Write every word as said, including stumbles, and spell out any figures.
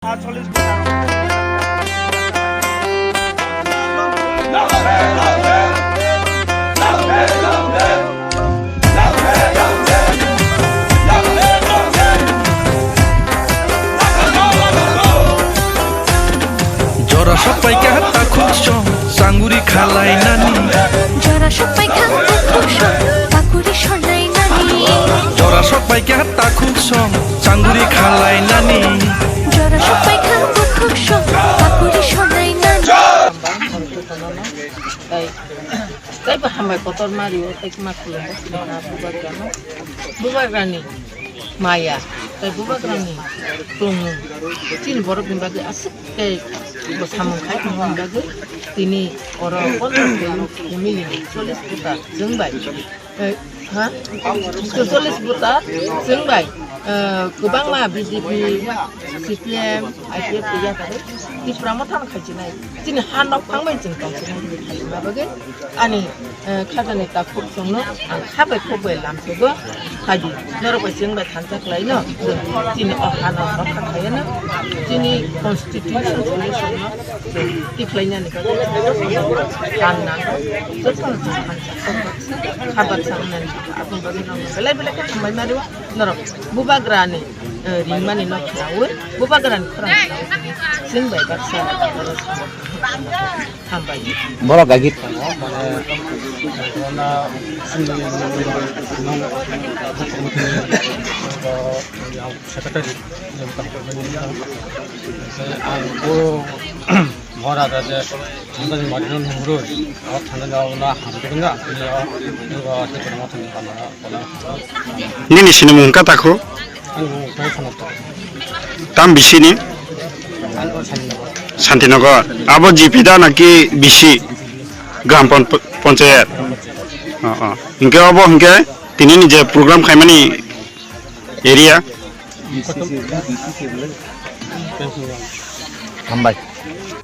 Jora sokpaikha takhuk song changuri khalainani. Jora sokpaikha takhuk song pakuri sornainani. Jora sokpaikha takhuk song changuri khalainani. Jora sokpaikha takhuk song pakuri sornainani. Tei, tei bo hambai kotor mario, tei ma khulumbo, bubagrano. Bubagrani maya, tei bubagrani tongmung. Chini borokni bagwi aswk khe bo samung khai tongmani bagwi tini oro ponchash kilo family ni chollish bota chwng bai. Eh, ha? Chollish bota chwng bai, eh, kwbangma B J P, C P M, I P F twi yakarwi Tipra Motha no khaichinai. Chini ha nok phangbai chwng tongsinai. Bagwi ani, eh, khajani takhuk chwngno ang kha bai khuk bai lamsogo phaidi. Norok bai chwng bai thansa khlaino, chini o hano rokha khaiyano, chini constitution solution no tikhlainani bagwi han nango, jotono thansa khabar sangnani aboni bagwi norok belai belai khe hambai mario. Norok bubagrani, eh, ringmani no khnaui bubagrani khorang chwng bai baksa hambai. Borok gagit. Mane, corona, secretary, ang bo Moharaja je thangjani mari no nungro, o thangjani o na hamjak wngya, tini o, o, tini o, tini o, tini o, Nini sinimung wngkha takhuk? Ani mung wngkha Sanatto. Tam bisini? Ani o Santinagar. Santinagar. Abo G P da naki bisi? Gram pon-, Panchayat. Oh, oh. Hingke abo hingke tini ni je program khaimani area? Hambai.